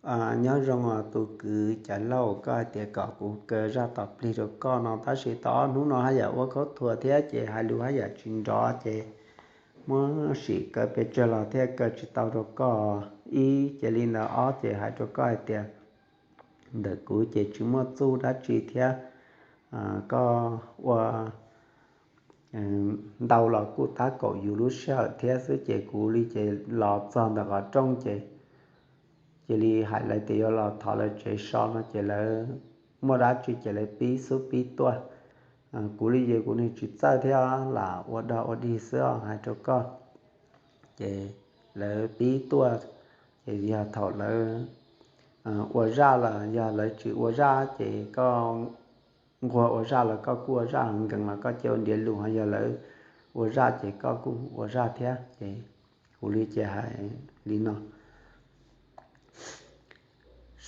Nyob zoo os tus kwv Cawm Lauj, koj hais tias kom kuv kaw zaj tom plig rau koj no, tab sis tau ob hnub no haj yam ua khaub thuas thiab ces hais lus haj yam tsis nrov ces muab sim kaw pes tsawg los thiaj kaw tsis tau rau koj. Ib, cia li ntawd. Ob, ces hais rau koj hais tias ntawm kuv ces tsis muaj txuj dab tsi thiab, koj ua ntau los kuj tab kaum yus lub sij hawm thiab xwb, ces kuv li ces los txog ntawm qhov rooj ces cia li hais lawv tias yuav los thov lawv tsev so no ces lawv muaj dab tsi ces lawv pib xub pib tuaj. Kuv li ces kuv nws tsis txawj thiab, lam ua dog ua dig xwb os hais rau koj. Ces lawv pib tuaj, ces yog thaum lawv ua zaj los yog lawv tsis ua zaj ces koj nquag ua zaj los koj kuj ua zaj, nkees los koj cia ua ntiav lus, ho yog lawv ua zaj ces koj kuj ua zaj thiab. Ces kuv li ces hais li no: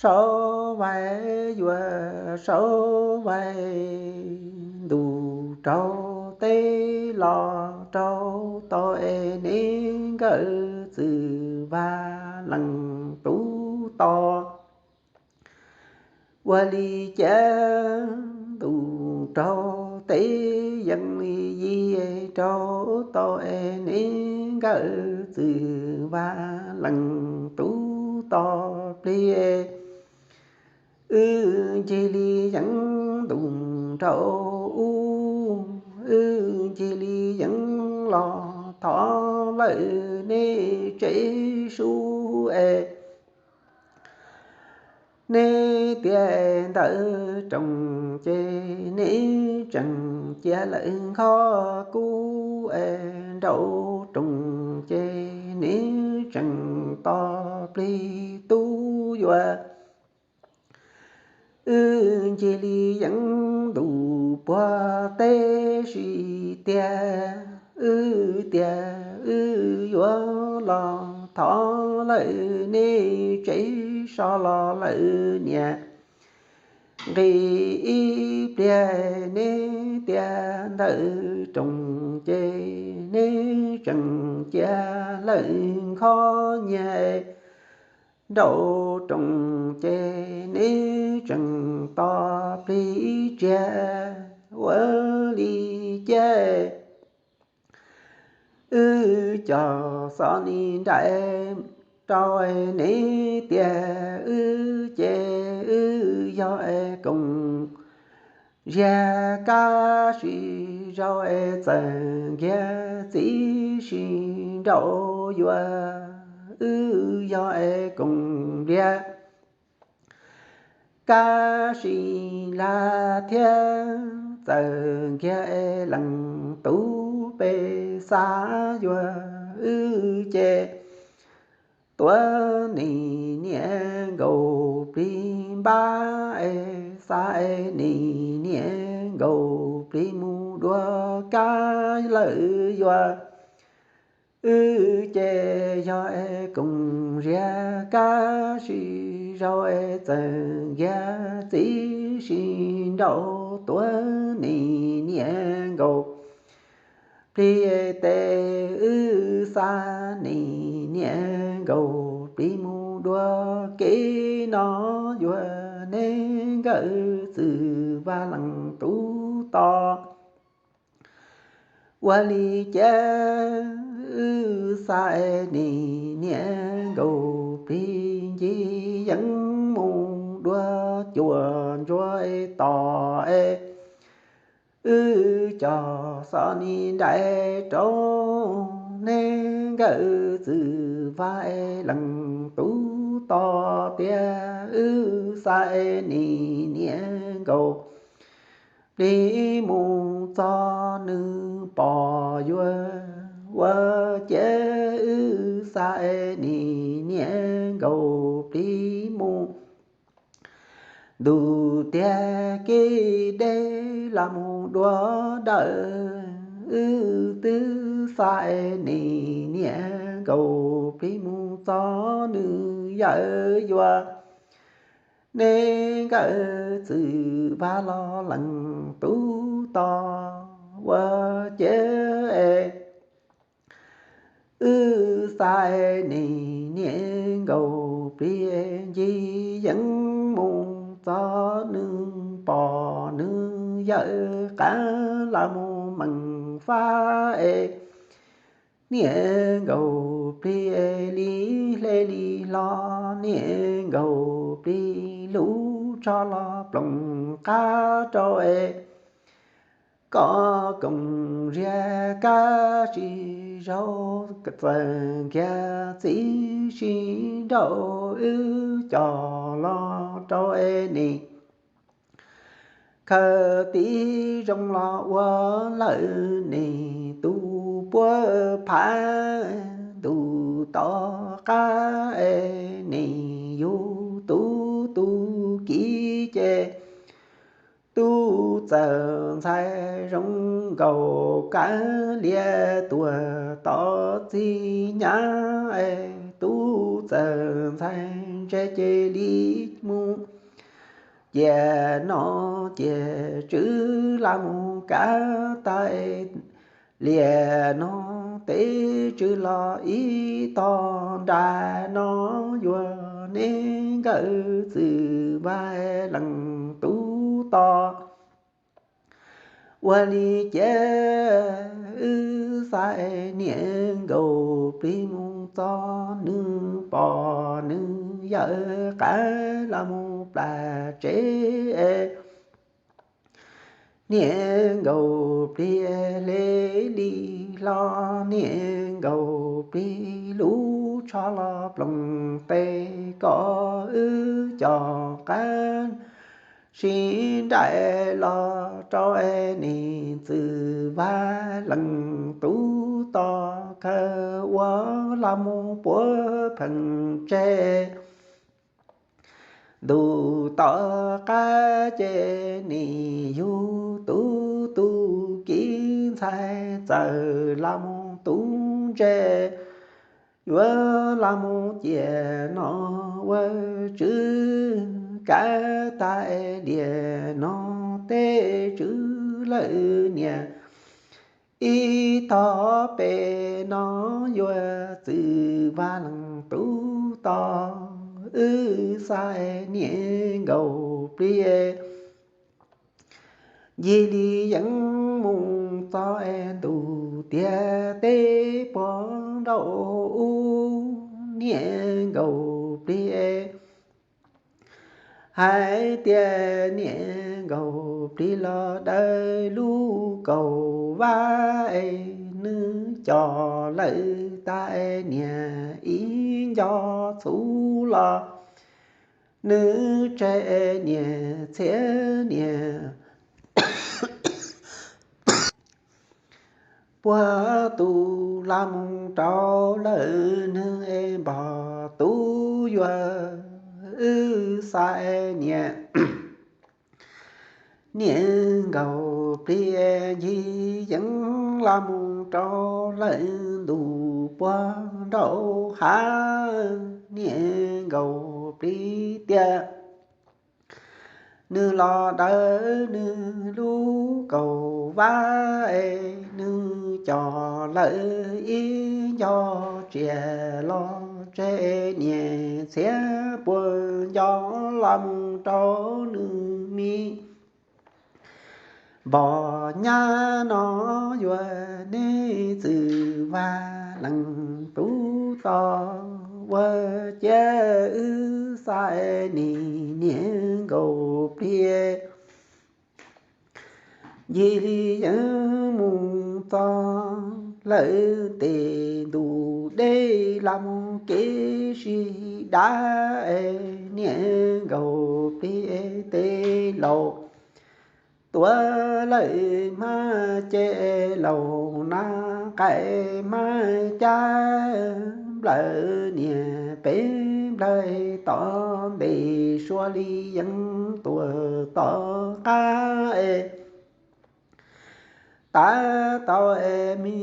Saub vais yuav saub vais, ntuj raug teb los raug tau es neb nkawm txwm vaj lees tub to. Ua li cas ntuj raug teb yees li yig raug tau es neb nkawm txwm vaj lees tub to plig. Wb ncig li yees ntuj raug ub, wb ncig li yees los thov lawm neb tsev sub es neb tias ntawm roos ces neb tseem cia lawm nkho kub es nraum roos ces neb tseem tos plig tub yuav. Wb ncig li yees ntuj puag teb sis tiag, wb tias wb yuav los thov lawm neb tsev so los lawm niam. Nqis ib pliag neb tias ntawm roos ces neb tseem cia lawm nkho nyiag nraum roos ces neb tseem tos plig tsiag. Ua li cas wb cov xov ni nraim rau neb tias wb ces wb yog es koom ziag kab sis zaus es txawm nkiag txiv sis nraum yuav. Wb yog es koom npliag kab sis lag thiab txawm nkiag es lees tub pes xav yuav. Wb ces tuav nim niam nkaus plig npab es xav es nim niam nkaus plig mus dua kab lawm yuav. Wb ces yog es koom ziag kab sis zaus es txawm nkiag txiv sis nraum tuav nim niam nkaus plig tes. Wb xav nim niam nkaus plig mus dua kev no yuav, neb nkawm txwm vaj lees tub to. Ua li cas wb xav es nim niam nkaus plig ncig yeeb mus dua cuam ntsuab tos es wb cov xov ni nraim rau neb nkawm txwm vaj es lees tub to tiag. Wb xav es nim niam nkaus plig mus txog nws pom yuav. Ua cas wb xav es nim niam nkaus plig mus ntuj tiag kev deb los mus dua dawm. Wb twb xav es nim niam nkaus plig mus txog nws yawm yuav. Neb nkawm txwm vaj los lees tub to. Ua cas es wb xav es nim niam nkaus plig ncig yeej mus txog nws pom nws yawm qab los mus meem fab es niam nkaus plig li hle li hlo, niam nkaus plig lub tsho los ploom qab rau es koj koom ziag kab sib zaug txawm nkiag txiv sib nraus wb coj los rau es nim khaws tib zoo los ua lawm nim tus puab phav ntuj tom qab es nim yug tub tu kiv ces tub txawm ntxhais zoo nkaus kab lias tuag tom txij nyab es tub txawm ntxhais ntse ces li mus cia no cia tswv los mus kav tas lias no tej tswv los ib tog nra no yuav neb nkawd txwm vaj leej tub tog ua li cas wb xav niam nkaus plig mus txog nws pom nws yawm qab los mus plam tsev es niam nkaus plig hle li hlo, niam nkaus plig lub tsho los ploom tes kom wb cov qab sib nraim los rau es nim txwm vaj leej tub tog khaws ua los mus puab pheej tseg ntuj tom qab ces nim yug tub tu kiv ntxhais txawm los mus tub ntse yuav los mus cia no ua tswv kav tas lias no tej tswv lawm niam ib tog pem no yuav txwm vaj leej tub tog wb xav niam nkaus plig ncig li yeej mus txog es ntuj tiag teb puag nraum ub niam nkaus plig hais tias niam nkaus plig los dawb lub kaus vab es nws coj lawm tas niam ib nco txhuv los nws tseg niam txhiab niam puag tus los mus rau lawm nws es npog tub yuav wb xav niam niam nkaus plig ncig yeej los mus rau lawm ntuj puag nraum hav niam nkaus plig tias nws los dawb nws lub kaus vab es nws coj lawm ib nco tsiaj los tseg niam txhiab puag nco los mus rau nws me npog nyab no yuav neb txwm vaj leej tub tog ua ciav wb xav nim niam nkaus plig ncig li yeej mus txog lawm tes ntuj deb los mus kev sib dab es niam nkaus plig tes laus tuav lawm hmab ces laus na qaim hmab cab nplawm niam peb nplawg tom ntes sua li yeej tuag tom qab es tav tau es me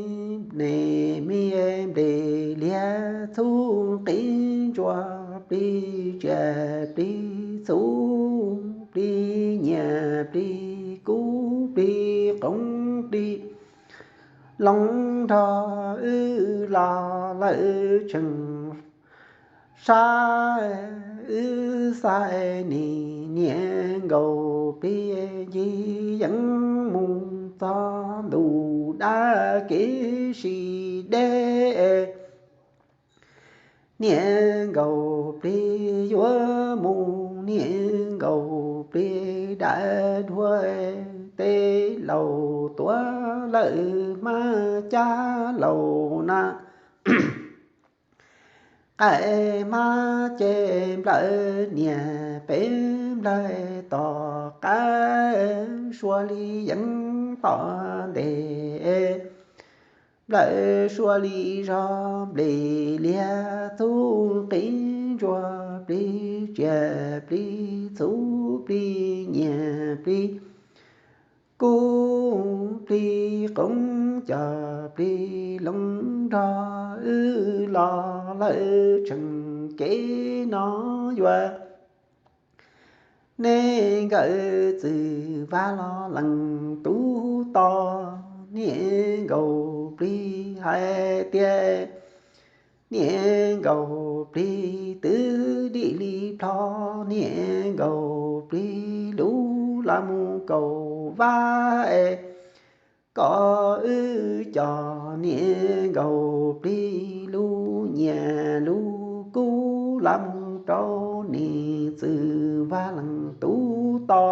nes me nplej liag txhub qib ntsuag plig tsiaj plig txhub plig nyiaj plig kub plig qoob plig loo nrog wb los lawm tseem sab wb xaiv nim niam nkaus plig ncig yeeb mus txog ntuj dab kev sib deb. Niam nkaus plig yuav mus, niam nkaus plig dav dhuav teb laus tuav lawm hmab cab laus na. Qaim hmab ces nplawm niam peb nplawm tom qab, sua li yeeb tom ntej, nplawm sua li zog nplej liag txhub qib ntsuag plig tsiaj plig txhub plig nyiag plig kub plig qoob cog plig loo nrog wb los lawm tseem kev no yuav. Nej nkawm txwm vaj los lees tub to, niam nkaus plig hais tias, niam nkaus plig twb dim li plho, niam nkaus plig lub los mus kaum vaj es kom wb coj niam nkaus plig lub nyiaj lub kub los mus rau nej txwm vaj lees tub to.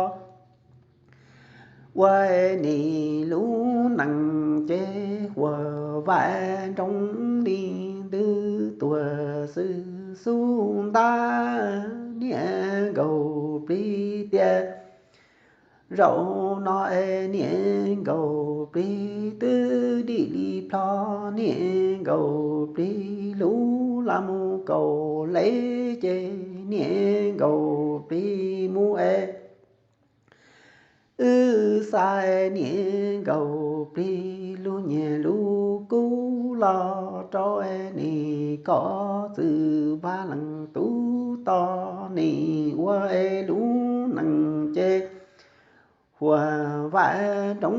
Ua nej lub neej ces huam vam nroo li ntws tuag xwb xub ntab, niam nkaus plig tias. Zaum no es niam nkaus plig twb dim li plho, niam nkaus plig lub los mus kaum lev ces niam nkaus plig mus es wb xaiv niam nkaus plig lub nyiaj lub kub los rau es nej kom txwm vaj lees tub to, nej ua es lub neej ces huam vam nroo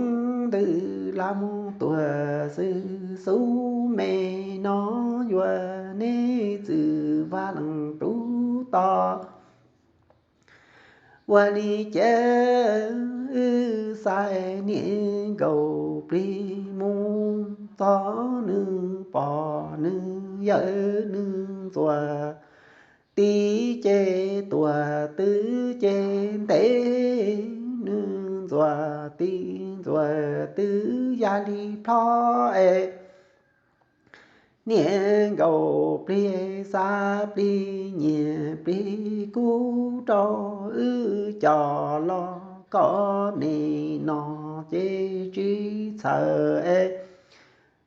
ntws los mus tuag xwb xub me no yuav, nej txwm vaj lees tub to. Ua li cas wb xaiv niam nkaus plig mus txog nws pog nws yawm nws ntxuag tib ces tuag twb ces ntev, nws ntxuag tib ntxuag twb ya li plho es niam nkaus plig xa plig nyiag plig kub rau wb coj los kom nej noj ces tsis txhawj es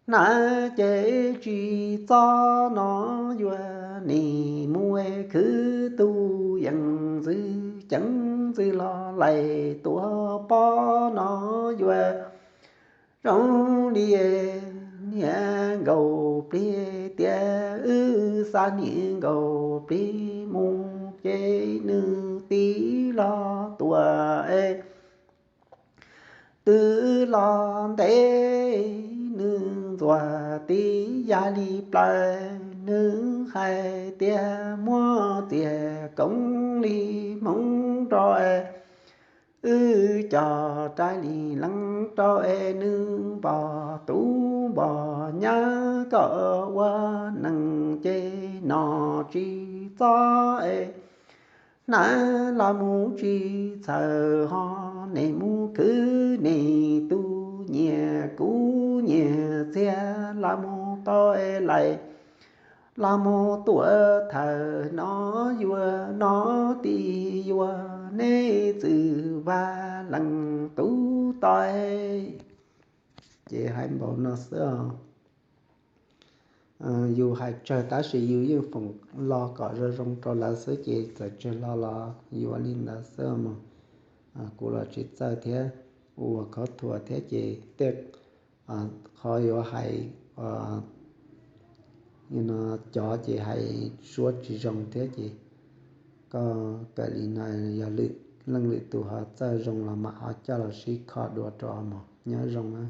hnav ces tsis txob no yuav, nej mus es khwv tus yees ntxwv ceev ntxwv los laim tuav pob no yuav. Zoo li niam nkaus plig tias wb xa niam nkaus plig mus ces nws tib los tuag es twb los ntev, nws ntxuag tib ya li plaws, nws hais tias muab txiag koob li hmoov rau es wb coj rais li lees rau es nws npog tub npog nyab kom ua neej ces noj tsis txob es hnav los mus tsis txhawj ho, nej mus khwv nej tus nyiaj kuv nyiaj txiag los mus tau es laim los mus tuav thawm no yuav no tib yuav, nej txwm vaj lees tub to. Ces hais npaum no xwb os. Yus hais tsawg tab sis yus yeej foom lo kom zoo zoo rau lawv xwb ces txawm tsawg lo los yuav li ntawd xwb mog. Kuv los tsis txawj thiab, ua khov thuam thiab ces tej qhov yuav hais cov ces hais suab tsis zoo thiab ces koj kawm li no, yog leej lwm tus ho txawj zoo los mam ho coj los sib kho dua rau mog. Nyob zoo.